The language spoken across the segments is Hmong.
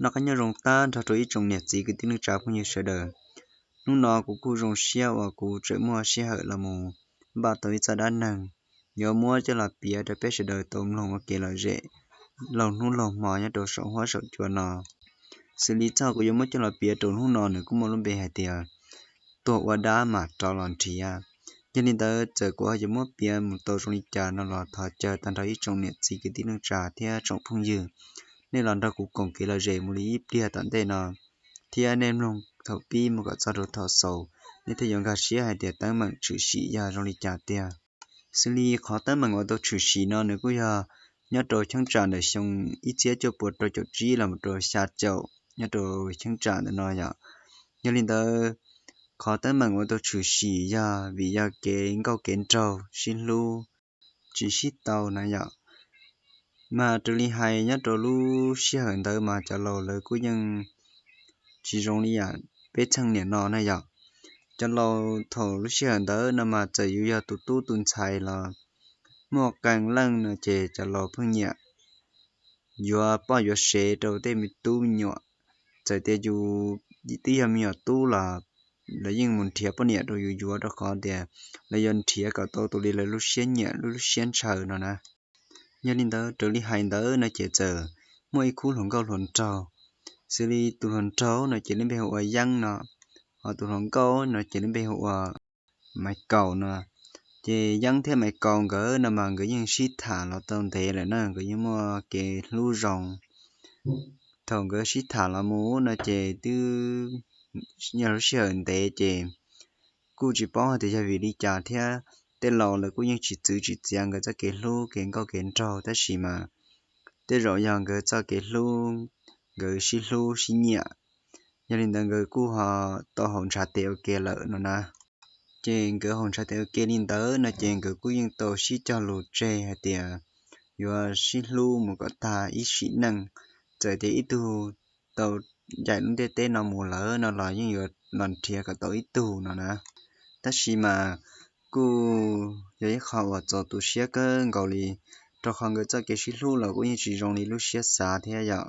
Noj qab nyob zoo tag nrho rau ib tsoom niam txiv kwv tij neej tsa phooj ywg sawv daws. Hnub no kuv kuj zoo siab uas kuv tseem muaj sij hawm los mus npaj tau ib txoj dab neeg yuav muab coj los piav rau peb sawv daws tau mloog ua kev lom zem laug hnub laug hmo nyob rau saum huab saum cua no. Xws li txoj kuv yuav muab coj los piav rau hnub no nws kuj muaj lub npe hais tias tuag ua dab mas rov los nrhiav. Yog li ntawd txawm kuv ho yuav muab piav mus tau zoo li cas no los thov caw tag nrho ib tsoom niam txiv kwv tij neej tsa thiab tsoom phooj ywg, nej los nrog kuv koom kev lom zem mus li ib pliag tom ntej no, thiab nej mloog thaum pib mus kom txog rau thaum xaus, nej thiaj yuav nkag siab hais tias teeb meem tshwm sim yog zoo li cas tiag. Xws li qhov teeb meem uas tau tshwm sim no nws kuj yog nyob rau cheeb tsam ntawm xyoo ib txhiab cuaj puas rau caum tsib los mus rau xya caum nyob rau cheeb tsam ntawm no yom. Yog li ntawd, qhov teeb meem uas tau tshwm sim yog vim yog kev nkauj kev nraug sib hlub tsis sib tau na yom. Mas raws li hais nyob rau lub sij hawm ntawd mas cov laus lawv kuj yeej tsis zoo li yam peb txheej niam no na yom. Cov laus thaum lub sij hawm ntawd no mas txawm yus yog tus tub tus ntxhais los muaj qee leej no ces cov laus pheej nyiam yuav poj yuav sev rau tej me tub me nyuam. Txawm tias yus twb yog me nyuam tub los lawv yeej mus nrhiav poj niam rau yus yuav rau qhov tias lawv yuav nrhiav kom tau tus li lawv lub siab nyiam lub siab ntshaw no na. Yog li ntawd raws li hais ntawd no ces txawm muaj ib khub hluas nkauj hluas nraug. Xws li tus hluas nraug no ces lub npe hu ua Yeeb no, ho tus hluas nkauj no ces lub npe hu ua Maiv Kaus no. Ces Yeeb thiab Maiv Kaus nkawd no mas nkawd yeej sib tham los tau ntev lawm na, nkawd yeej muaj kev hlub zoo. Thaum nkawd sib tham los mus no ces twb yog lub sij hawm ntev ces kuj tsis paub hais tias yog vim li cas thiab tej laus lawv kuj yeej tsis txwv tsis txiav nkawd txoj kev hlub kev nkauj kev nraug tab sis mas tej zaum yog nkawd txoj kev hlub, nkawd sib hlub sib nyiam. Yog li ntawd nkawd kuj ho tau haus ntshav tes ua ke lawm no na. Ces nkawd haus ntshav tes ua ke li ntawd no ces nkawd kuj yeej tau sib cog lus tseg hais tias yuav sib hlub mus kom tag ib sim neej. Txawm tias ib tug tau ncaim lub ntiaj teb no mus lawm no los yeej yuav los nrhiav kom tau ib tug no na. Tab sis mas kuj yog ib qho uas txaus tu siab kawg nkaus li, rau qhov nkawd txoj kev sib hlub los kuj yeej tsis zoo li lub siab xav thiab yom.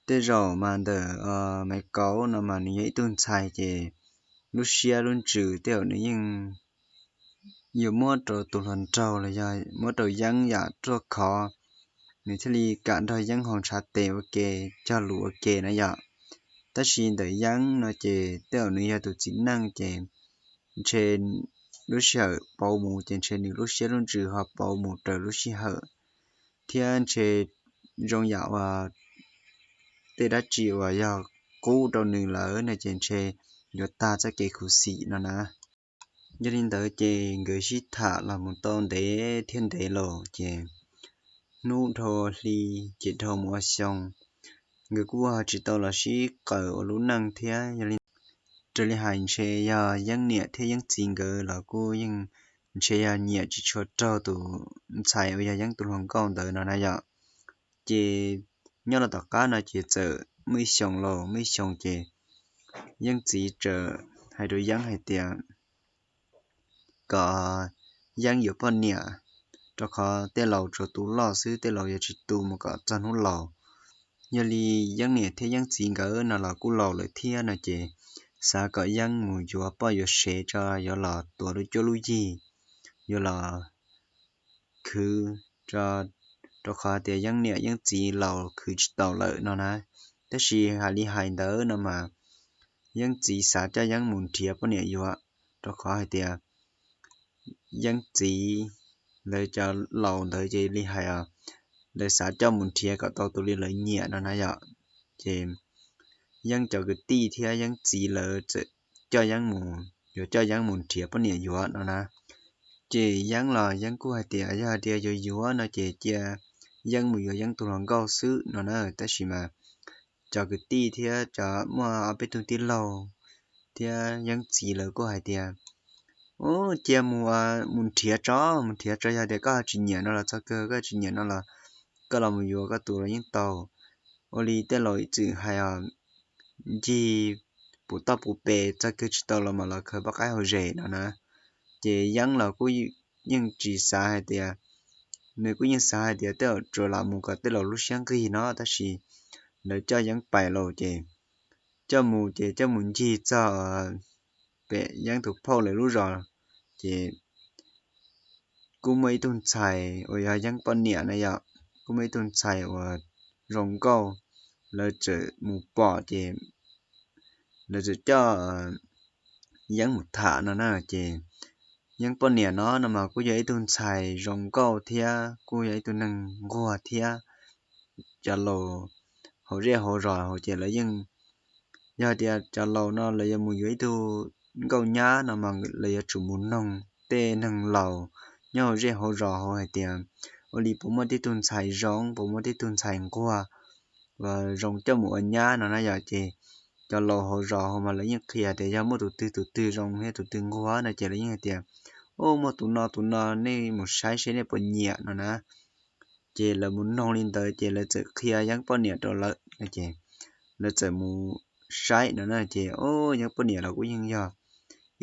Tej zaum mas ntawm Maiv Kaus no mas nws yog ib tug ntxhais ces lub siab lub ntsws tej zaum nws yeej yuav muab rau tus hluas nraug los yog muab rau Yeeb yam ruaj khov, nws thiaj li kam nrog Yeeb haus ntshav tes ua ke, cog lus ua ke na yom. Tab sis ntawm Yeeb no ces tej zaum nws yog tus txiv neej ces ntshe lub sij hawm pauv mus ces ntshe nws lub siab lub ntsws ho pauv mus raws lub sij hawm, thiab ntshe zoo yam uas tej dab tsi uas yog qub rau nws lawm no ces ntshe yuav tag txoj kev khuv xim no na. Yog li ntawd ces nkawd sib tham los mus tau ntev thiab ntev los ces hnub dhau hli ces dhau mus ua xyoo, nkawd kuj ho tsis tau los sib qawm ua lub neej thiab. Yog li, raws li hais ntshe yog Yeeb niam thiab Yeeb txiv nkawd los kuj yeej ntshe yog nyiam tsis tshua raug tus ntxhais uas yog Yeeb tus hluas nkauj ntawd no na yom. Ces nyob los tom qab no ces txawm muaj ib xyoos los muaj ib xyoos ces Yeeb txiv txawm hais rau Yeeb hais tias kom Yeeb yuav poj niam, rau qhov tej laus tsuas tu loj xwb, tej laus yuav tsis tu mus kom txog hnub laus. Yog li Yeeb niam thiab Yeeb txiv nkawd no los kuj laus lawm thiab no ces xav kom Yeeb mus yuav poj yuav sev tso yuav los tuav lub cuab lub yig, yuav los khwv, rau qhov tias Yeeb niam Yeeb txiv laus khwv tsis tau lawm no na. Tab sis hais li hais ntawd no mas Yeeb txiv xav coj Yeeb mus nrhiav poj niam yuav, rau qhov hais tias Yeeb txiv lawv cov laus ntawd ces li hais os, lawv xav coj mus nrhiav kom tau tus li lawv nyiam no na yom. Ces Yeeb cov kwv tij thiab Yeeb txiv lawv txawm coj Yeeb mus, yuav coj Yeeb mus nrhiav poj niam yuav no na. Ces Yeeb los Yeeb kuj hais tias yog hais tias yuav yuav no ces cia Yeeb mus yuav Yeeb tus hluas nkauj xwb no na. Tab sis mas cov kwv tij thiab cov muaj ob peb tug tij laug thiab Yeeb txiv lawv kuj hais tias, cia mus, mus nrhiav tso, mus nrhiav tso, yog tias koj tsis nyiam no los txog kawg, koj tsis nyiam no los koj los mus yuav koj tus los yeej tau. Ua li tej laus ib txwm hais os, ncig puv toj puv pes txog kawg tsis tau los mam los khaws poj qaib hauv zes no na. Ces Yeeb los kuj yeej tsis xav hais tias, nws kuj yeej xav hais tias tej zaum tsuas lam mus kom tej laus lub siab nqig no tab sis lawv coj Yeeb pais lawm ces coj mus ces coj mus ncig txog pem Yeeb tus phauj lawv lub zos ces kuj muaj ib tug ntxhais uas yog Yeeb poj niam na yom, kuj muaj ib tug ntxhais uas zoo nkauj, lawv txawm mus pom ces lawv txawm coj Yeeb mus tham no na ces Yeeb poj niam no no mas kuj yog ib tug ntxhais zoo nkauj thiab kuj yog ib tug neeg nquag thiab. Cov laus hauv zej hauv zos hauv ces lawv yeej, yog tias cov laus no lawv yuav mus yuav ib tug nkauj nyab no mas lawv yuav tsum mus noog tej neeg laus nyob hauv zej hauv zos hauv hais tias ua li puas muaj tej tug ntxhais zoo, puas muaj tej tug ntxhais nquag uas zoo coj mus ua nyab no na yom ces cov laus hauv zos hauv mas lawv yeej qhia tias yog muaj tus twg tus twg zoo thiab tus twg nquag no ces lawv yeej hais tias, u, muaj tus no tus no, nej mus saib seb nej puas nyiam no na. Ces lawv mus noog li ntawd ces lawv txawm qhia Yeeb poj niam rau lawv no ces lawv txawm mus saib no na ces, o, Yeeb poj niam los kuj yeej yog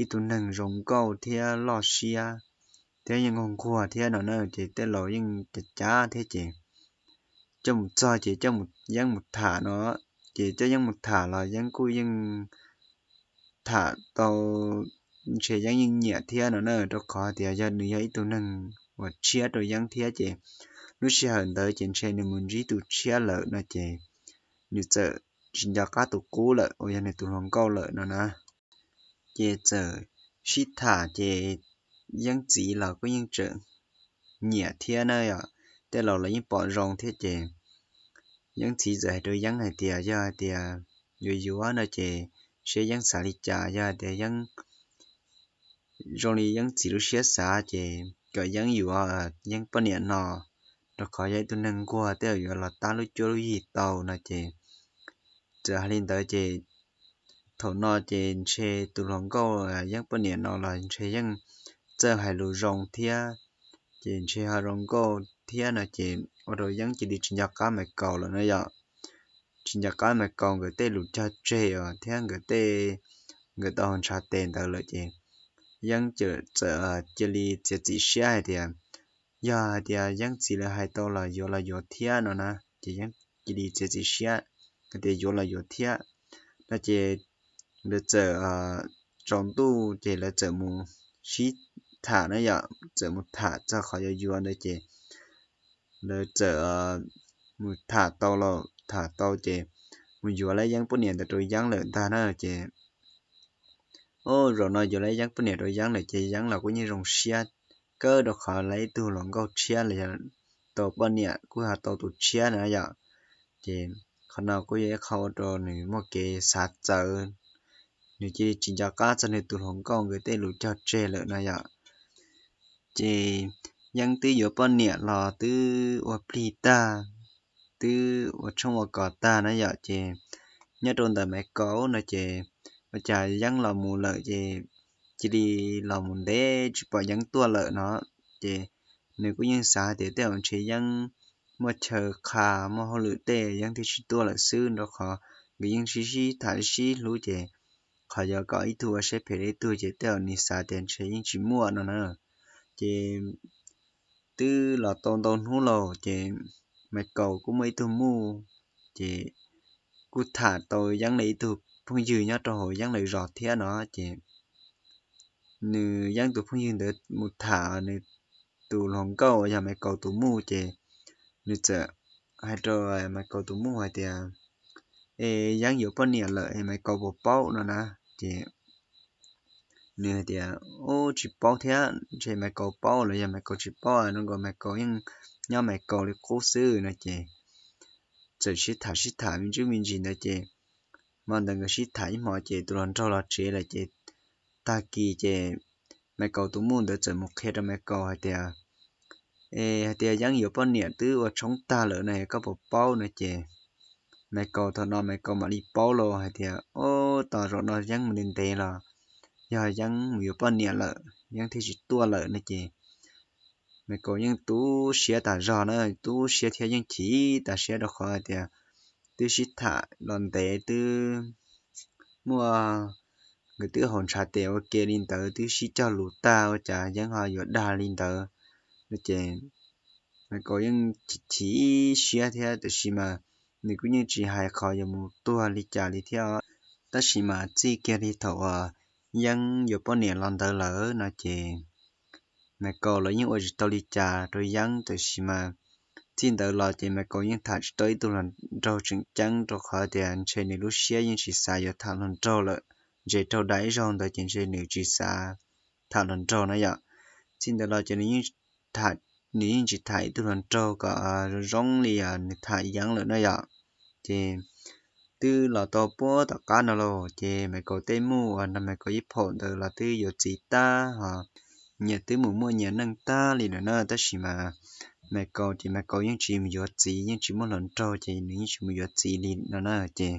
ib tug neeg zoo nkauj thiab loj siab thiab yeej nquag nquag thiab no na ces tej laus yeej cav cav thiab ces coj mus txog ces coj Yeeb mus tham no, ces coj Yeeb mus tham los Yeeb kuj yeej tham tau, ntshe Yeeb yeej nyiam thiab no na, rau qhov tias yog nws yog ib tug neeg uas tshiab rau Yeeb thiab ces lub sij hawm ntawd ces ntshe nws mus ntsib tus tshiab lawm no ces nws txawm tsis nco qab tus qub lawm uas yog nws tus hluas nkauj lawm no na. Ces txawm sib tham ces Yeeb txiv los kuj yeej tseem nyiam thiab na yom, tej laus los yeej pom zoo thiab ces Yeeb txiv txawm hais rau Yeeb hais tias yog hais tias yuav yuav no ces seb Yeeb xav li cas, yog hais tias Yeeb zoo li Yeeb txiv lub siab xav ces kom Yeeb yuav Yeeb poj niam no, rau qhov yog ib tug neeg nquag tej zaum yuav los tab lub cuab lub yig tau no ces txawm hais li ntawd ces thaum no ces ntshe tus hluas nkauj Yeeb poj niam no los ntshe yeej txawj hais lus zoo thiab, ces ntshe ho zoo nkauj thiab no ces ua rau Yeeb cia li tsis nco qab Maiv Kaus lawm no yom. Tsis nco qab Maiv Kaus nkawd tej lus cog tseg os thiab nkawd tej, nkawd tau haus ntshav tes ntawd lawm ces Yeeb txawm cia li txiav txim siab hais tias yog hais tias Yeeb txiv lawv hais tau los yuav los yuav thiab no na, ces Yeeb cia li txiav txim siab hais tias yuav los yuav thiab no ces lawv txawm tsaus ntuj ces lawv txawm mus sib tham na yom, txawm mus tham txog qhov yuav yuav ntawd ces lawv txawm mus tham tau los tham tau ces mus yuav lawv Yeeb poj niam ntawd rau Yeeb lawm ntag na ces o, zaum no yuav lawv Yeeb poj niam rau Yeeb lawm ces Yeeb los kuj yeej zoo siab kawg rau qhov lawv ib tug hluas nkauj tshiab los yog tau poj niam kuj ho tau tus tshiab na yom. Ces qhov no kuj yog ib qho ua rau nws muaj kev xav txawv, nws cia li tsis nco qab txog nws tus hluas nkauj nkawd tej lus cog tseg lawm no yom. Ces Yeeb twb yuav poj niam los twb ua plig tag, twb ua tshoob ua kos tag na yom, ces nyob rau ntawm Maiv Kaus no ces ua cas Yeeb los mus lawm ces cia li los mus ntev tsis pom Yeeb tuaj lawm no. Ces nws kuj yeej xav tias tej zaum ntshe Yeeb muaj chaw qha muaj hauj lwm tej Yeeb thiaj tsis tuaj lawm xwb, rau qhov nkawd yeej sib sib tham sib hlub ces qhov yuav kom ib tug ua siab phem rau ib tug ces tej zaum nws xav tias ntshe yeej tsis muaj no na. Ces twb los tau ntau hnub lauj ces Maiv Kaus kuj muaj ib tug muj, ces kuj tham tau Yeeb li ib tug phooj ywg nyob rau hauv Yeeb lawv zos thiab no ces nws Yeeb tus phooj ywg ntawd mus tham nws tus hluas nkauj uas yog Maiv Kaus tus muj ces nws txawm hais rau Maiv Kaus tus muj hais tias, es Yeeb yuav poj niam lawm es Maiv Kaus puas paub no na. Ces nws hais tias, u, tsis paub thiab, ntshe Maiv Kaus paub los yog Maiv Kaus tsis paub, no nkaus Maiv Kaus yeej nyob Maiv Kaus li qub xwb no ces txawm sib tham sib tham me ntsis me ntsis ntawd ces hmo ntawd nkawd sib tham ib hmos ces tus hluas nraug los tsev lawm ces tag kis ces Maiv Kaus tus muj ntawd txawm mus qhia rau Maiv Kaus hais tias, es hais tias Yeeb yuav poj niam twb ua tshoob tag lawm no koj puas paub no ces Maiv Kaus thaum no Maiv Kaus mam li paub los hais tias, o, tos zaum no Yeeb mus ntev ntev los yog Yeeb mus yuav poj niam lawm Yeeb thiaj tsis tuaj lawm no ces Maiv Kaus yeej tu siab tas zog na, tu siab thiab yeej chim tas siab rau qhov hais tias twb sib tham los ntev twb muaj, nkawd twb haus ntshav tes ua ke li ntawd twb sib cog lus tag ua cas Yeeb ho yuav dag li ntawd no ces Maiv Kaus yeej chim chim siab thiab tiam sis mas nws kuj yeej tsis hais qhov yuav mus tuag li cas li thiab. Tab sis mas txij kiag li thaum uas Yeeb yuav poj niam los ntawd lawm no ces Maiv Kaus los yeej ua tsis tau li cas rau Yeeb, tab sis mas txij ntawd los ces Maiv Kaus yeej tham tsis tau ib tug hluas nraug tseem ceeb rau qhov tias ntshe nws lub siab yeej tsis xav yuav tham hluas nraug lawm, ntshe raug dag ib zaug ntawd ces ntshe nws tsis xav tham hluas nraug na yom. Txij ntawd los ces nws yeej tsis tham ib tug hluas nraug kom zoo zoo li nws tham Yeeb lawm na yom. Ces twb los tau puag tom qab no los ces Maiv Kaus tej mus uas nrog Maiv Kaus ib phaum ntawd los twb yuav txiv tag ho nyias twb mus muaj nyias neej tag li lawm na, tab sis mas Maiv Kaus ces Maiv Kaus yeej tsis mus yuav txiv, yeej tsis muaj hluas nraug ces nws yeej tsis mus yuav txiv li no na. Ces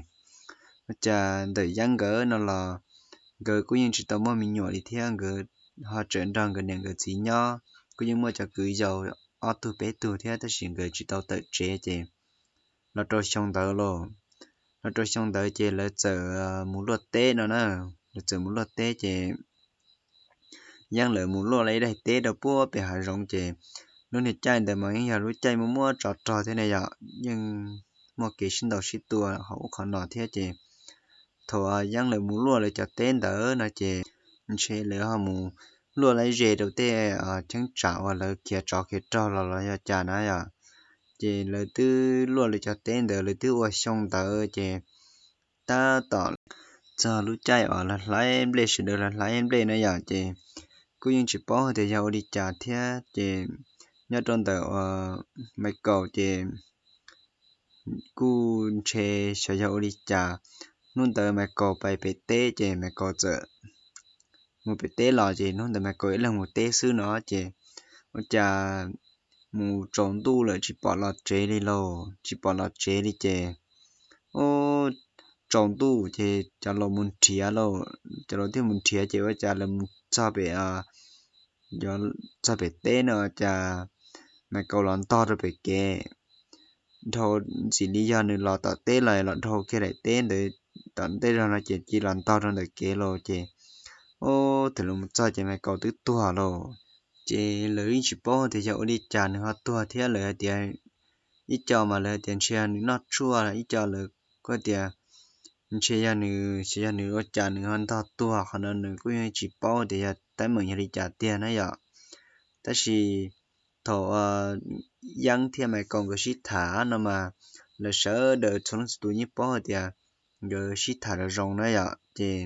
ua cas ntawm Yeeb nkawd no los nkawd kuj yeej tsis tau muaj me nyuam li thiab, nkawd ho tseem nrog nkawd niam nkawd txiv nyob, kuj yeej muaj cov kwv yau ob tug peb tug thiab, tab sis nkawd tsis tau tawm tsev ces los rau xyoo ntawd los, los rau xyoo ntawd ces lawv txawm mus luaj teb no na. Lawv txawm mus luaj teb ces Yeeb lawv mus luaj lawv ib daim teb rau puag pem hav zoov ces lub niag caij ntawd mas yeej yog lub caij muaj muaj tsov rog thiab ne yom, yeej muaj kev sib ntaus sib tua hauv ub qhov no thiab ces thaum Yeeb lawv mus luaj lawv cov teb ntawd no ces ntshe lawv ho mus luaj lawv ze rau tej cheeb tsam uas lawv khiav tsov khiav rog los los yog cas na yom. Ces lawv twb luaj lawv cov teb ntawd lawv twb ua xyoo ntawd ces tab tom txog lub caij uas lawv hlais nplej, sawv daws lawv hlais nplej na yom, ces kuj yeej tsis paub tias yog ua li cas thiab ces nyob rau ntawm Maiv Kaus ces kuj ntshe xyov yog ua li cas, hnub ntawd Maiv Kaus pais pem teb ces Maiv Kaus txawm mus pem teb los ces hnub ntawd Maiv Kaus ib leeg mus teb xwb no ces ua cas mus tsaus ntuj lawm tsis pom los tsev li lauj, tsis pom los tsev li ces ub, tsaus ntuj ces cov laus mus nrhiav lauj, cov laus thiaj mus nrhiav ces ua cas lawv mus txog pem, txog pem teb no cas Maiv Kaus los ntog rau pem kev, dhau ntxim li yog nws los tom teb los los dhau kiag daim teb ntawd tom ntej zog no ces cia los ntog rau ntawm kev los ces ub, thaum lawv mus txog ces Maiv Kaus twb tuag lauj. Ces lawv yeej tsis paub tias yog ua li cas nws ho tuag thiab, lawv hais tias ib co mas lawv tias ntshe yog nws noj tshuaj, ib co lawv kuj tias ntshe yog nws, xyov yog nws ua cas nws ho ntog tuag, qhov no nws kuj yeej tsis paub tias yog teeb meem yog li cas tiag na yom. Tab sis thaum Yeeb thiab Maiv Kaus nkawd sib tham no mas lawv sawv daws txhua leej txhua tus yeej paub hais tias nkawd sib tham zoo zoo na yom. Ces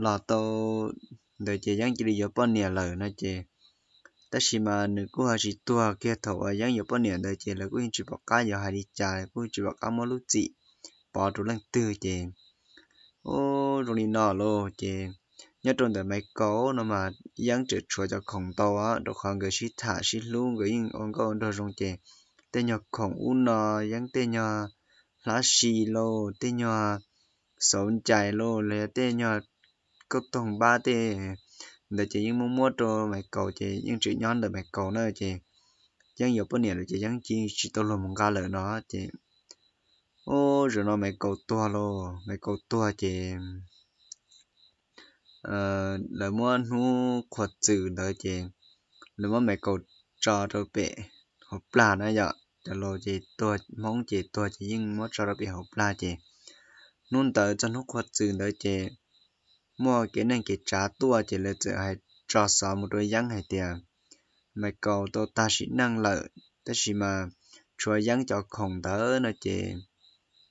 los tau ntawd ces Yeeb cia li yuav poj niam lawm no ces, tab sis mas nws kuj ho tsis tuag kiag thaum uas Yeeb yuav poj niam ntawd ces lawv kuj yeej tsis pom qab yuav hais li cas, kuj tsis pom qab muab lub txim pov rau leej twg ces ub, zoo li no lauj ces nyob rau ntawm Maiv Kaus no mas Yeeb tseem tshuav cov khoom ntau rau qhov nkawd sib tham sib hlub, nkawd yeej ua nkauj ua nraug zoo ces tej nyuag khoom ub no, Yeeb tej nyuag hlab si lauj, tej nyuag xauv ncais lauj, los yog tej nyuag kauj toog npab tej ntawd ces yeej muab muab rau Maiv Kaus ces yeej tseem nyob ntawm Maiv Kaus na ces Yeeb yuav poj niam lawm ces Yeeb cia tsis tau luag mus nqa lawm no ces ub, zaum no Maiv Kaus tuag lauj, Maiv Kaus tuag ces lawv muab hnub qhuav txws ntawd ces lawv muab Maiv Kaus tso rau pem hauv plag na yom, cov laus ces tuag, Hmoob ces tuag ces yeej muab tso rau pem hauv plag ces hnub ntawd txog hnub qhuav txws ntawd ces muaj kev neej kev tsav tuaj ces lawv txawm hais tso xov mus rau Yeeb hais tias Maiv Kaus tau tag sim neej lawm, tab sis mas tshuav Yeeb cov khoom ntawd no ces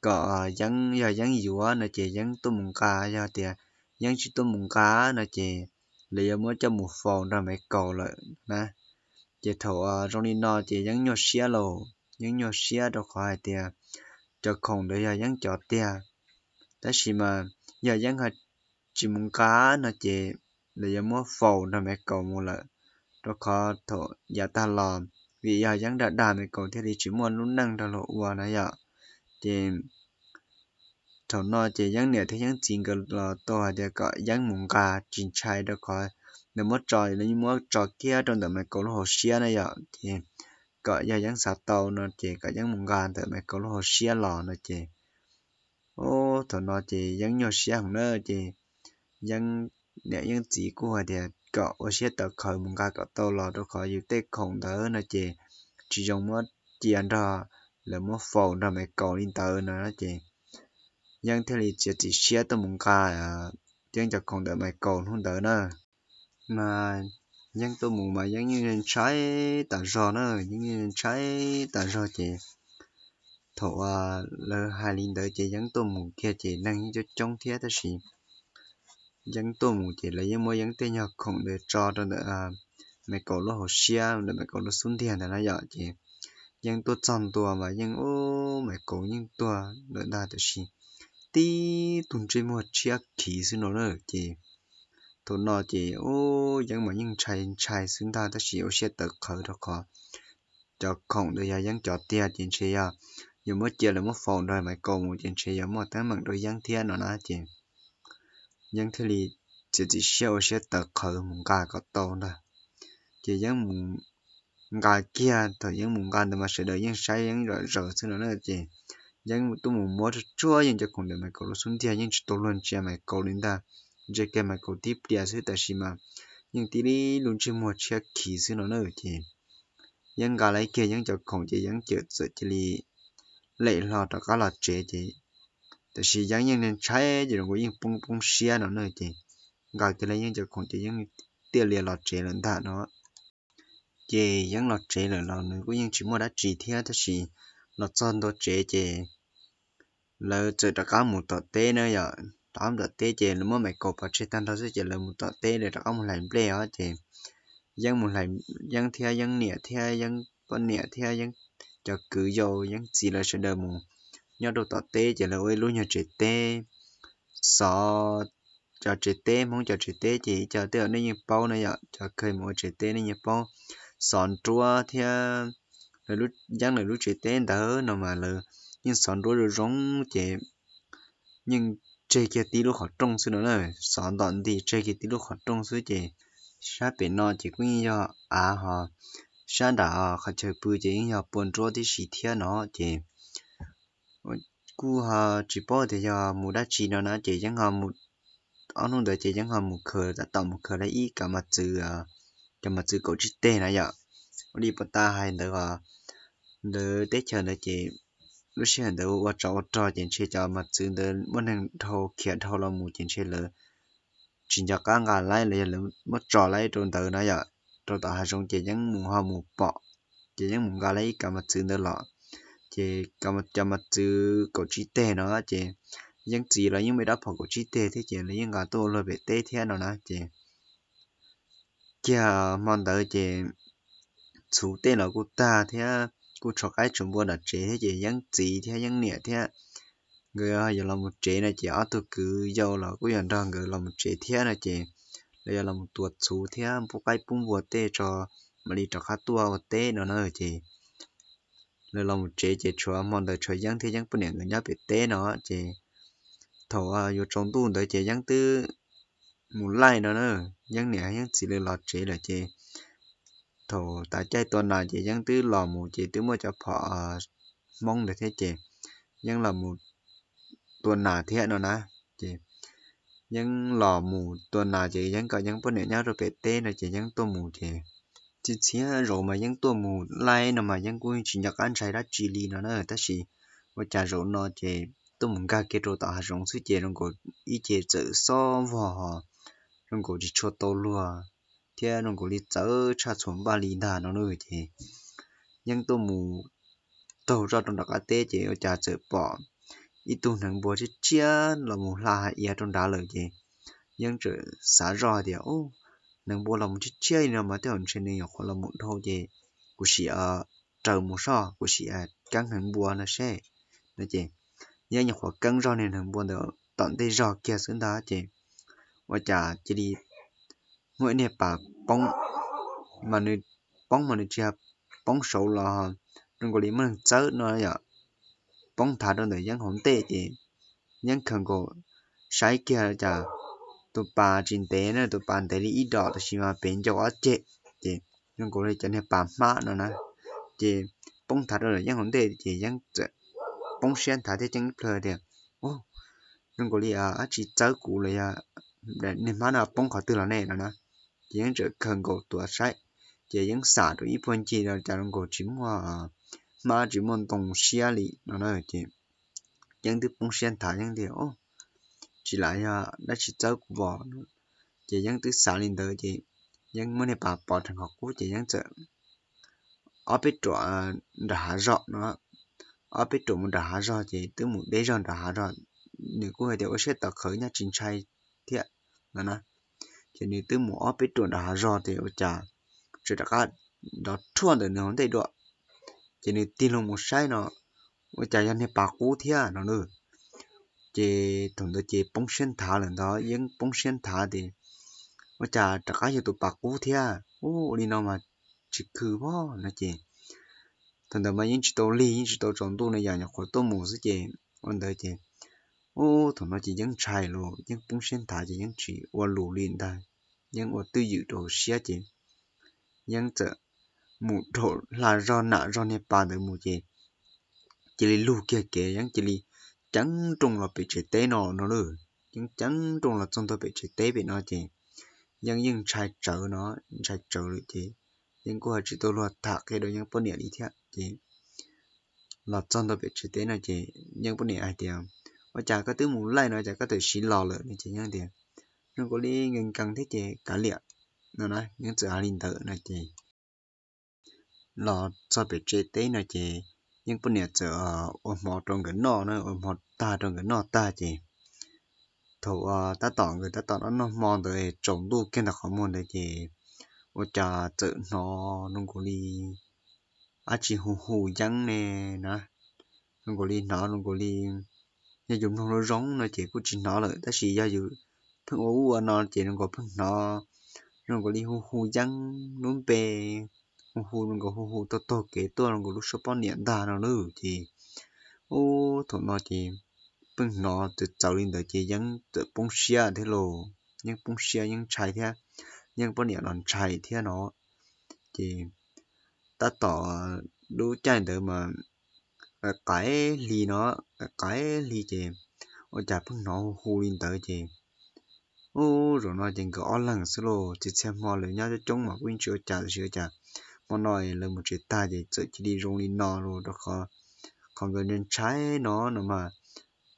kom Yeeb, yog Yeeb yuav no ces Yeeb tuaj mus nqa, yog tias Yeeb tsis tuaj mus nqa no ces lawv yuav muab coj mus faus nrog Maiv Kaus lawm na. Ces thaum zoo li no ces Yeeb nyuaj siab lauj, Yeeb nyuaj siab rau qhov hais tias cov khoom ntawd yog Yeeb cov tiag, tab sis mas yog Yeeb ho tsis mus nqa no ces lawv yuav muab faus nrog Maiv Kaus mus lawm, rau qhov thaum yav tag los vim yog Yeeb dag dag Maiv Kaus thiaj li tsis muaj lub neej nrog luag ua na yom. Ces thaum no ces Yeeb niam thiab Yeeb txiv nkawd los tau hais tias kom Yeeb mus nqa tsis ntshai, rau qhov nws muab tso, nws yeej muab tso kiag rau ntawm Maiv Kaus lub hauv siab na yom, ces kom yog Yeeb xav tau no ces kom Yeeb mus nqa ntawm Maiv Kaus lub hauv siab los no ces ub, thaum no ces Yeeb nyuaj siab heev na ces Yeeb niam Yeeb txiv kuj hais tias kom ua siab tawv qhawv mus nqa kom tau los, rau qhov yus tej khoom ntawd no ces tsis zoo muab cia nrog lawv muab faus nrog Maiv Kaus li ntawd no ces Yeeb thiaj li txiav txim siab tuaj mus nqa Yeeb cov khoom ntawm Maiv Kaus hnub ntawd na. Mas Yeeb tuaj mus mas Yeeb yeej ntshai tas zog na, Yeeb yeej ntshai tas zog ces thaum lawv hais li ntawd ces Yeeb tuaj mus kiag ces neeg yeej coob coob thiab tab sis Yeeb tuaj mus ces lawv yeej muab Yeeb tej nyuag khoom ntawd tso rau ntawm Maiv Kaus lub hauv siab, ntawm Maiv Kaus lub xub ntiag ntawd na yom. Ces Yeeb tuaj txog ntua mas yeej ub, Maiv Kaus yeej tuag lawm ntag tab sis tib tug ntsej muag tshiab khiv xwb no na. Ces thaum no ces ub, Yeeb mas yeej ntshai ntshai xwb ntag tab sis ua siab tawv qhawv rau qhov cov khoom ntawd yog Yeeb cov tiag ces ntshe yog yuav muab cia lawv muab faus nrog Maiv Kaus mus ces ntshe yuav muaj teeb meem rau Yeeb thiab no na. Ces Yeeb thiaj li txiav txim siab ua siab tawv qhawv mus nqa kom tau ntag. Ces Yeeb mus nqa kiag, thaum Yeeb mus nqa ntawd mas sawv daws yeej saib Yeeb zom zaws xwb no na. Ces Yeeb tuaj mus muab tsuag tsuag Yeeb cov khoom ntawm Maiv Kaus lub xub ntiag, yeej tsis tau luag ntsia Maiv Kaus li ntag, ntsia kiag Maiv Kaus tib pliag xwb tab sis mas yeej tib lub ntsej muag tshiab khiv xwb no na. Ces Yeeb nqa lawv kiag Yeeb cov khoom ces Yeeb cawm txawm cia li lem hlo rov qab los tsev ces tab sis Yeeb yeej ntshai ces zoo nkaus yeej poob poob siab no na. Ces nqa kiag lawv Yeeb cov khoom ces Yeeb thiaj li los tsev lawm ntag no. Ces Yeeb los tsev lawm los nws kuj yeej tsis muaj dab tsi thiab tab sis los txog ntua tsev ces lawv txawm rov qab mus tom teb na yom. Rov qab mus tom teb ces lawv muab Maiv Kaus pov tseg tag nrho xwb ces lawv mus tom teb, lawv rov qab mus hlais nplej os. Ces Yeeb mus hlais, Yeeb thiab Yeeb niam thiab Yeeb poj niam thiab Yeeb cov kwv yau, Yeeb txiv lawv sawv daws mus nyob rau tom teb ces lawv ua ib lub nyuag tsev teb xov, cov tsev teb Hmoob cov tsev teb ces ib co tej nej yeej paub na yom, cov kheev mus ua tsev teb nej yeej paub, xov nruab thiab Yeeb lawv lub tsev teb ntawd no mas lawv yeej xov nruab zoo zoo ces yeej tseg kiag tib lub qhov rooj xwb no na, xov ntom nti tseg kiag tib lub qhov rooj xwb ces sab pem no ces kuj yeej yog av hos sab nram qhov chaw pw ces yeej yog pua nruab tib si thiab no ces kuj ho tsis paub tias yog mus dab tsi no na ces Yeeb ho mus, ob hnub ntawd ces Yeeb ho mus khaws, tab tom mus khaws lawv ib kav mos txwv, cov mos txwv kaum tsib teg na yom. Ua li puas tas hais ntawd os, ntawd teb chaws ntawd ces lub sij hawm ntawd ua tsov ua rog ces ntshe cov mos txwv ntawd muaj neeg dhau khiav dhau los mus ces ntshe lawv tsis nco qab nqa laib los yog lawv muab tso laib rau ntawd na yom, rau tom hav zoov ces Yeeb mus ho mus pom, ces Yeeb mus nqa laib ib kav mos txwv ntawd los, ces cov mos txwv kaum tsib teg no ces Yeeb txiv los yeej muaj dab phom kaum tsib teg thiab ces lawv yeej nqa tuaj ua luag pem teb thiab no na ces kiag hmo ntawd ces txhuv tej los kuj tag thiab kuj tshuav qaib tshuav npua nram tsev thiab ces Yeeb txiv thiab Yeeb niam thiab nkawd yuav los mus tsev no ces ob tug kwv yau los kuj yuav nrog nkawd los mus tsev thiab no ces lawv yuav los mus tua txhuv thiab pub qaib pub npua tej tso mam li rov qab tuaj ua teb no na ces lawv los mus tsev ces tshuav hmo ntawd tshuav Yeeb thiab Yeeb poj niam nkawd nyob pem teb no ces thaum yuav tsaus ntuj ntawd ces Yeeb twb mus laij no na, Yeeb niam Yeeb txiv lawv los tsev lawm ces thaum tav caij tua nas ces Yeeb twb los mus ces twb muaj cov phom Hmoob ntawd thiab ces Yeeb los mus tua nas thiab no na. Ces Yeeb los mus tua nas ces Yeeb kom Yeeb poj niam nyob rau pem teb no ces Yeeb tuaj mus ces txhia txhia zaus mas Yeeb tuaj mus laij no mas Yeeb kuj tsis nco qab ntshai dab tsi li no na tab sis ua cas zaum no ces tuaj mus nkag kiag rau tom hav zoov xwb ces zoo nkaus ib ce txawm xob vog, zoo nkaus tsis tshua tau luag thiab zoo nkaus li txawv tshaj txhua npaj li ntag no na ces Yeeb tuaj mus taug zoj rau nram qab teb ces ua cas txawm pom ib tug hneev npua tshiab tshiab los mus hla hais iav rau nrad lawm ces Yeeb txawm xav zoj hais tias, Ub, hneev npua los mus tshiab tshiab li no mas tej zaum ntshe nws nyuam qhuav los mus dhau ces kuv sim raws mus soj, kuv sim keeb hneev npua no seb no ces Yeeb nyuam qhuav keeb zog niag hneev npua ntawd tom ntej zog kiag xwb ntag ces ua cas cia li muaj ib niag pas poob, mas nws poob mas nws tsis yog poob saud los zoo nkaus li muaj neeg txawb no yom, poob nthav rau ntawm Yeeb hauv ntej ces Yeeb khaws nkaus saib kiag cas tus pas tsis ntev na, tus pas ntev li ib dos tab sis mas pem ncau ob ceg ces zoo nkaus li cov niag pas hmab no na ces poob nthav rau ntawm Yeeb hauv ntej ces Yeeb txawm poob siab nthav thiab ceeb ib plhaw tias, Ub, zoo nkaus li dab tsi txawb kuv los yog niag hmab no poob qhov twg los ne no na. Ces Yeeb txawm khaws nkaus tuav saib ces Yeeb xam rau ib puag ncig no cas zoo nkaus tsis muaj hmab tsis muaj ntoo siab li no na. Ces Yeeb twb poob siab nthav, Yeeb tias, Tsis lam yog dab tsi txawb kuv os. Ces Yeeb twb xav li ntawd ces Yeeb muab niag pas pov rau qhov qub ces Yeeb txawm ob peb ruam nram hav zog no, ob peb ruam mus nram hav zog ces twb mus deb zog nram hav zog. Nws kuj hais tias ua siab tawv qhawv nyaj tsis ntshai thiab no na. Ces nws twb mus ob peb ruam nram hav zog ces ua cas txawm rov qab nrov rhuaj ntawm nws hauv ntej dua. Ces nws tig loo mus saib no, ua cas yog niag pas qub thiab no na. Ces thaum ntawd ces poob siab nthav lawm ntag, Yeeb poob siab nthav tias ua cas rov qab yog tus pas qub thiab, ua li no mas tsis khw pog no ces thaum ntawd mas yeej tsis tau lig, yeej tsis tau tsaus ntuj no, yam nyuam qhuav tuaj mus xwb ces ua ntawd ces ub, thaum no ces Yeeb ntshai los Yeeb poob siab nthav ces Yeeb tsis ua lus li ntag, Yeeb ua twj ywm rau siab ces Yeeb txawm mus dhau hla zog nam zog niag pas ntawd mus ces cia li lug kiag kev, Yeeb cia li ceev nrooj los pem tsev teb no no lawm. Yeeb ceev nrooj los txog ntua pem tsev teb pem no ces Yeeb yeej ntshai tsawv no, ntshai tsawv lawm ces Yeeb kuj ho tsis tau luag tham qhia rau Yeeb poj niam li thiab ces los txog ntua pem tsev teb no ces Yeeb poj niam hais tias, Ua cas koj twb mus laij no cas koj txawm siv los lawm no ces Yeeb tias, Zoo nkaus li nkees nkees thiab ces kav liam no na, Yeeb txawm hais li ntawd no ces los txog pem tsev teb no ces Yeeb poj niam txawm ua hmo rau nkawd noj na, ua hmo tag rau nkawd noj tag ces thaum tab tom nkawd tab tom noj hmo ntawd tsaus ntuj kiag ntawm qhov muag ntawd ces ua cas txawm hnov zoo nkaus li dab tsi hu hu Yeeb ne na, zoo nkaus li hnov zoo nkaus li, yog yus mloog zoo zoo no ces kuj tsis hnov lawm tab sis yog yus pheej ua ub ua no ces zoo nkaus pheej hnov zoo nkaus li hu hu Yeeb lub npe, hu hu zoo nkaus hu hu taug taug kev tuaj zoo nkaus lub suab poj niam ntag no lawm ces ub, thaum no ces pheej hnov txawv txawv li ntawd ces Yeeb txawm poob siab thiab los, Yeeb poob siab Yeeb ntshai thiab, Yeeb poj niam los ntshai thiab no ces tab tom lub caij ntawd mas qaim hli no, qaim hli ces ua cas pheej hnov hu hu li ntawd ces ub, zaum no ces nkawd ob leeg xwb los, txhia txhia hmo lawv nyob coob coob mas kuj yeej tsis ua cas tiam sis ua cas hmo no lawv mus tsev tag ces txawm cia li zoo li no los rau qhov, qhov nkawd ntshai no no mas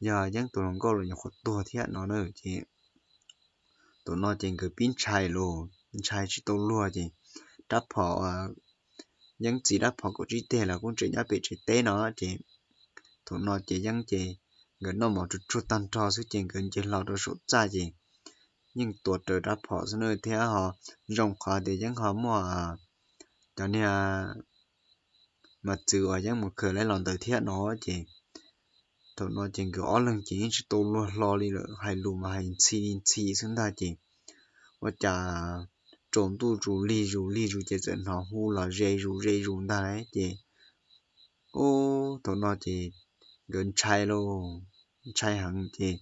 yog Yeeb tus hluas nkauj los nyuam qhuav tuag thiab no na ces thaum no ces nkawd pib ntshai los ntshai tsis tau luag ces rab phom, Yeeb txiv rab phom kaum tsib teg los kuj tseem nyob pem tsev teb no ces thaum no ces Yeeb ces nkawd noj mov tsuag tsuag tag nrho xwb ces nkawd nce hlo rau saum txaj ces yeej tuav rawv rab phom xwb na thiab ho zoo qhov tias Yeeb ho muaj cov niag mas txwv uas Yeeb mus khaws los ntawd thiab no ces thaum no ces nkawd ob leeg ces yeej tsis tau luag hlo li lawm, hais lus mas hais ntxhi li ntxhi xwb ntag ces ua cas tsaus ntuj zus lig zus lig zus ces txawm hnov hu los ze zus ze zus ntag ces ub, thaum no ces nkawd ntshai los ntshai heev ces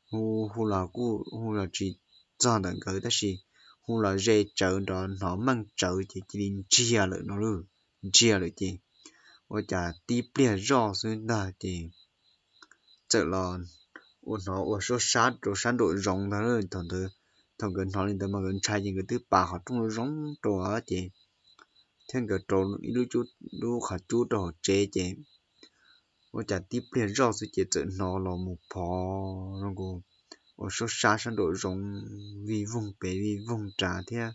hu hu los kuj hu los tsis txog ntawm nkawd tab sis hu los ze tsawv nrov hnov meej tsawv ces cia li ntsiag lawm no lawm, ntsiag lawm ces ua cas tib pliag zoj xwb ntag ces txawm los ua hnov ua suab sab rau sab nraum zoov ntag. Thaum ntawd thaum nkawd hnov li ntawd mas nkawd ntshai ces nkawd twb pav qhov rooj zoo rau ces thiab nkawd rau ib lub qhov cub rau hauv tsev ces ua cas tib pliag zoj xwb ces txawm hnov los mus phov zoo nkaus ua suab sab sab nraum zoov vij voog pem vij voog nrad thiab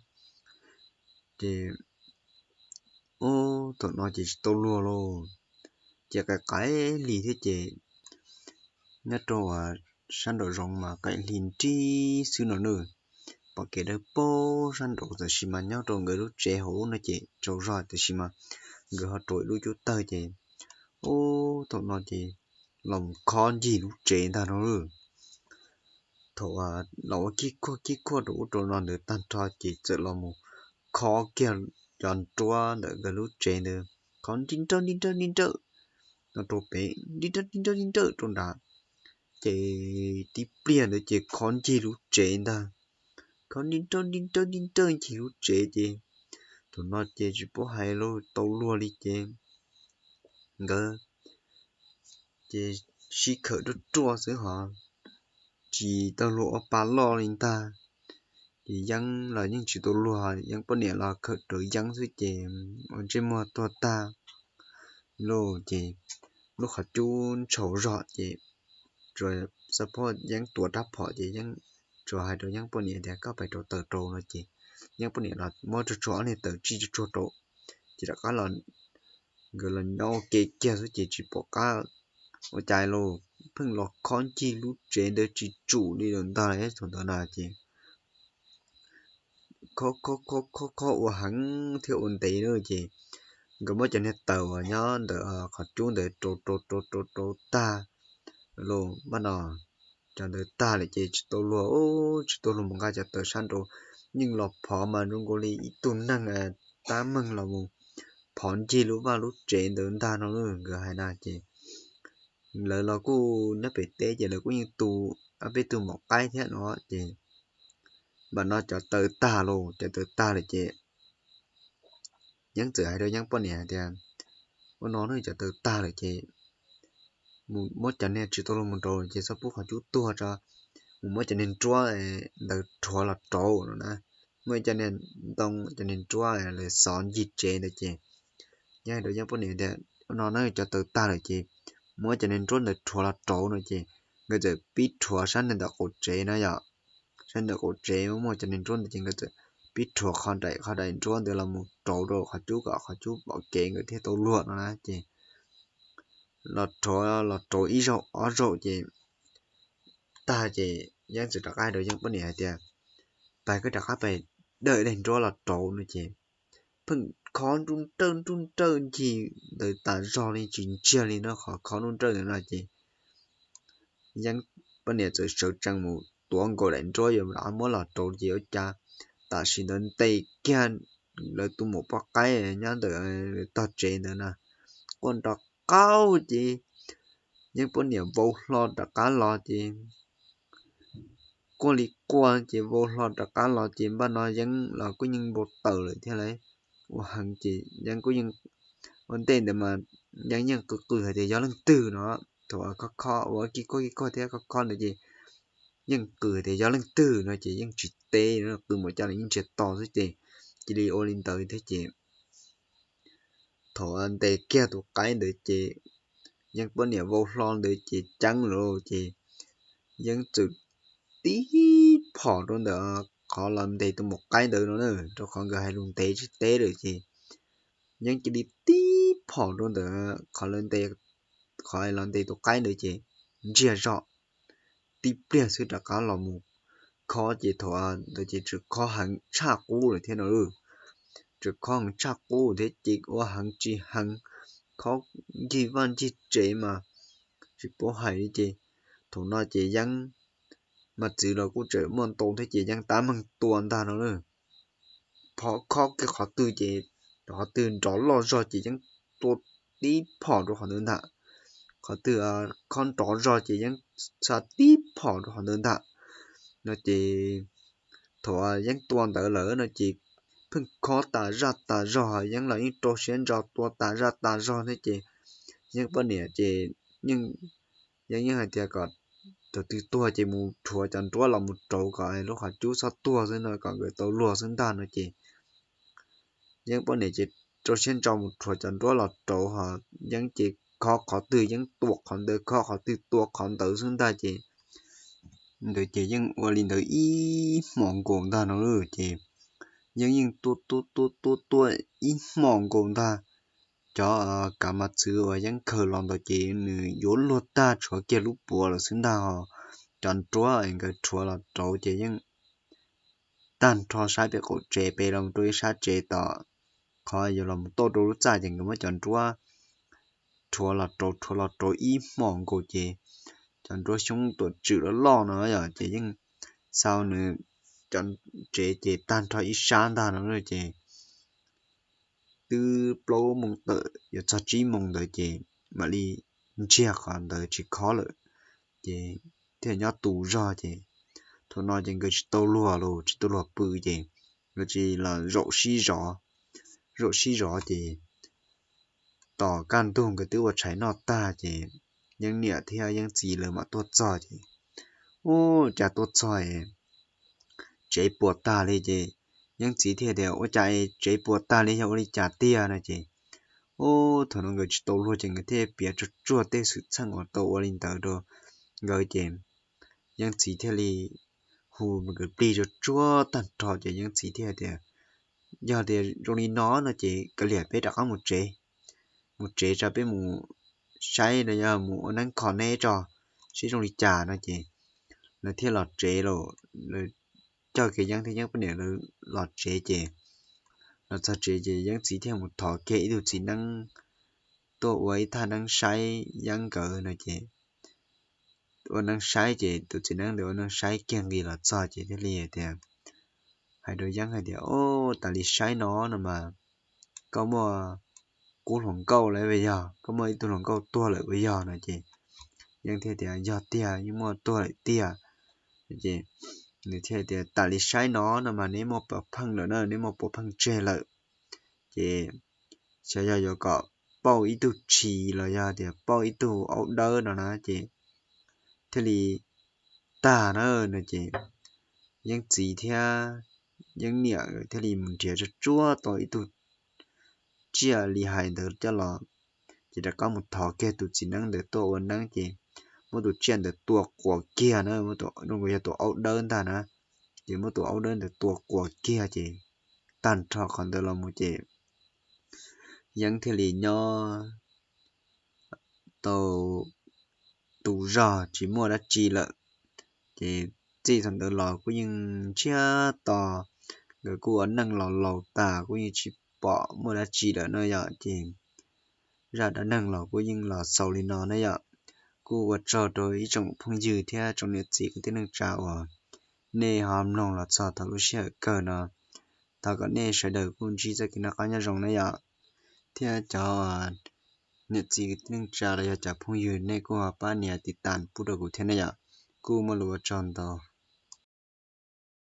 ces ub, thaum no ces tsis tau luag lauj, ces qaim qaim hli thiab ces nyob rau sab nraum zoov mas qaim hli nrib xwb no na, pom kev dawb paug sab nraud tab sis mas nyob rau nkawd lub tsev hauv no ces tsaug zog tab sis mas nkawd ho rau ib lub cub tawg ces ub, thaum no ces los mus khob ncig lub tsev ntag no lawm. Thaum los ua kib khuaj kib khuaj rau ub rau no ntawd tag nrho ces txawm los mus khob kiag cov nruab ntawm nkawd lub tsev ntawd, khob nrib nrawj nrib nrawj nrib nrawj no rau pem, nrib nrawj nrib nrawj nrib nrawj rau nrad, ces tib pliag ntawd ces khob ncig lub tsev ntag, khob nrib nrawj nrib nrawj nrib nrawj ncig lub tsev ces thaum no ces tsis paub hais lus tau luag li ces nkawd ces sib khawm ruaj ruaj xwb hos tsis tau luag ua pa loj li ntag. Ces Yeeb los yeej tsis tau luag, Yeeb poj niam los khawm rawv Yeeb xwb ces ua ntsej muag tuag tag. lauj. Ces lub qhov cub ntshau zog ces tsuas xab phob Yeeb tuav rab phom ces Yeeb tsuas hais rau Yeeb poj niam tias koj pais rau taws rau no ces Yeeb poj niam los muab tsuag tsuag ob niag taws tsij tsuag tsuag rau ces rov qab los, nkawd los nyob ua ke kiag xwb ces tsis pom qab ua cas lauj, pheej los khob ncig lub tsev ntawd tsis tsum li lawm ntag thaum ntawd na ces khob khob khob khob khob ua heev thiab ua ntev na ces nkawd muab cov niag taws uas nyob ntawm qhov cub ntawd rau rau rau rau rau tag los mas no cov ntawd tag lawm ces tsis tau luag, tsis tau luag mus nqa cov taws sab nraud, yeej los phov mas zoo nkaus li ib tug neeg tab meeg los mus phov ncig lub vaj lub tsev ntawd ntag no nkawd hais na ces lawv los kuj nyob pem teb ces lawv kuj yeej tu ob peb tug maum qaib thiab no ces mam no cov taws tag los cov taws tag lawm ces Yeeb txawm hais rau Yeeb poj niam hais tias ua no ne cov taws tag lawm ces mus muab cov niag tsis tau luag mus nraud ces txhob pub qhov cub tuag tso, mus muab cov niag nruab ntawd rhuav los rauv no na, muab cov niag ntoo cov niag nruab lawv xov ncig tsev ntawd ces Yeeb hais rau Yeeb poj niam tias ua no ne cov taws tag lawm ces muab cov niag nruab ntawd rhuav los rauv no ces nkawd txawm pib rhuav sab ntawm qaum tsev no yom, sab ntawm qaum tsev muaj cov niag nruab ntawd ces nkawd txawm pib rhuav qhov daim qhov daim nruab ntawd los mus rauv rau qhov cub kom qhov cub pom kev nkawd thiaj tau luag no na ces los rhuav los rauv ib zaug ob zaug ces tag ces Yeeb txawm rov qab hais rau Yeeb poj niam hais tias pais koj rov qab pais dawm daim nruab los rauv no ces pheej khob nruj nrawj nruj nrawj ncig ntawd tas zog li tsis ntsiag li no qhov khob nruj nrawj ntawd no ces Yeeb poj niam txawm sawv tsees mus tuav nkaus daim nruab yuav rov qab muab los rauv ces ua cas tam sim ntawd ntes kiag lawv tus maum poj qaib nyob ntawm tog tsev ntawd na quaj nrov qaug ces Yeeb poj niam vau hlo rov qab los ces quaj li quaj ces vau hlo rov qab los ces npaj no Yeeb los kuj yeej npau taws lawm thiab lauj, ua heev ces Yeeb kuj yeej ua ntej ntawd mas Yeeb yeej qw qw hais tias yog leej twg no, thaum khob khob ua kij koj kij koj thiab khob khob ntawd ces yeej qw tias yog leej twg no ces yeej tsis teb, qw mus cas los yeej ntsiag to xwb ces cia li ua li ntawd thiab ces thaum ntes kiag tus qaib ntawd ces Yeeb poj niam vau hlo ntawd ces ceeb lawm ces Yeeb txawm tib phom rau ntawm qhov los ntes tus maum qaib ntawd no na, rau qhov nkawd hais lus ntev tsis teb lawm ces Yeeb cia li tib phom rau ntawm qhov, qhov los ntes tus qaib ntawd ces ntsiag zog tib pliag xwb rov qab los mus khob ces thaum ntawd ces tseem khob heev tshaj qub lawm thiab no, tseem khob heev tshaj qub thiab ces ua heev tsis heev, khob ncig vaj ncig tsev mas tsis paub hais li ces thaum no ces Yeeb mas txwv los kuj tseem muaj ntau thiab ces Yeeb tab meeg tua ntag no na, phom khob kiag qhov twg ces qhov twg nrov loj zog ces Yeeb tua tib phom rau qhov ntawd ntag, qhov twg khob nrov zog ces Yeeb xa tib phom rau qhov ntawd ntag no ces thaum Yeeb tua ntawd lawm no ces pheej khob tas zaj tas zog, Yeeb los yeej rau siab ntso tua tas zaj tas zog thiab ces Yeeb poj niam ces yeej, Yeeb yeej hais tias kom tus twg tuag ces mus rhuav cov nruab los mus rauv kom lub qhov cub txhob tuag xwb no kom nkawd tau luag xwb ntag no ces Yeeb poj niam ces rau siab ntso mus rhuav cov nruab los rauv ho Yeeb ces khob qhov twg Yeeb tua qhov ntawd, khob qhov twg tua qhov ntawd xwb ntag ces ntawd ces yeej ua li ntawd ib hmos nkaus ntag no ces Yeeb yeej tua tua tua tua tua ib hmos nkaus ntag. Cov kav mas txwv uas Yeeb khaws los ntawd ces nws yuav luag tag tshuav kiag lub puav lawm xwb ntag ho cov nruab nkawd rhuav los rauv ces yeej tag nrho saib pem qaum tsev pem los rau ib sab tsev tom qhov yuav los toj rau lub txaj ces nkawd muab cov nruab rhuav los rauv rhuav los rauv ib hmos nkaus ces cov nruab xyoob tuam tswm loj loj no yom ces yeej xau nws cov tsev ces tag nrho ib sab ntag no ces twb plaub moos tawm yuav txog tsib moos ntawd ces mam li ntsiag qhov ntawd tsis khob lawm ces thiaj nyob tus zog ces thaum no ces nkawd tsis tau luag los tsis tau luag pw ces nkawd tsis los zaum sib zov, zaum sib zov ces tom kaj ntug nkawd twb ua tshais noj tag ces Yeeb niam thiab Yeeb txiv lawv mam tuaj txog ces ua cas tuaj txog tsev puas tag li ces Yeeb txiv thiaj tias ua cas tsev puas tag li yog ua li cas tiag no ces Ub, thaum no nkawd tsis tau luag ces nkawd thiaj piav tsuag tsuag tej xwm txheej uas tau ua li ntawd rau nkawd ces Yeeb txiv thiaj li hu nkawd plig tsuag tsuag tag nrho ces Yeeb txiv thiaj tias, yog tias zoo li no no ces kav liam peb rov qab mus tsev, mus tsev tso, peb mus saib los yog mus ua neeb kho neb tso, seb zoo li cas no ces lawv thiaj los tsev lawm. Lawv coj kiag Yeeb thiab Yeeb poj niam lawv los tsev ces los txog tsev ces Yeeb txiv thiaj mus thov kiag ib tug txiv neeb tuaj ua ib thaj neeb saib Yeeb nkawd no ces ua neeb saib ces tus txiv neeb ntawd ua neeb saib kiag nqis los txog ces thiaj li tias, hais rau Yeeb hais tias, ub, tas li saib no no mas koj muaj kub hluas nkauj lawm puas yog, koj muaj ib tug hluas nkauj tuag lawm puas yog no ces Yeeb thiaj tias, yog tiag, yeej muaj tuag lawm tiag. Ces nws thiaj tias, tas li saib no no mas neb muaj puav pheej lawm na, neb muaj puav pheej tseg lawm. Ces xyov yog yuav kom pauj ib tug tshis los yog tias pauj ib tug aub dawb no na ces thiaj li tag na no ces Yeeb txiv thiab Yeeb niam thiaj li mus nrhiav tsuag tsuag tau ib tug tsiaj li hais ntawd coj los, ces rov qab mus thov kiag tus txiv neeb ntawd tuaj ua neeb ces muab tus tsiaj ntawd tua quas kiag na, yog tus aub dawb ntag na, ces muab tus aub dawb ntawd tua quas kiag ces tag nrho qhov ntawd los mus ces Yeeb thiaj li nyob tau tu zog tsis muaj dab tsi lawm. Ces txij thaum ntawd los kuj yeej ntsiag to, nkawd kuj ua neej los laus tas kuj yeej tsis pom muaj dab tsi lawm no yom. Ces zaj dab neeg los kuj yeej los xaus li no na yom. Kuj ua tsaug rau ib tsoom phooj ywg thiab tsoom niam txiv kwv tij neej tsa uas nej ho mloog los txog thaum lub sij hawm kawg no. Thov kom nej sawv daws kuj ntsib txoj kev noj qab nyob zoo na yom. Thiab cov niam txiv kwv tij neej tsa los yog cov phooj ywg nej kuj ho pab nias tiv tas pub rau kuv thiab na yom. Kuj muaj lus ua tsaug ntau.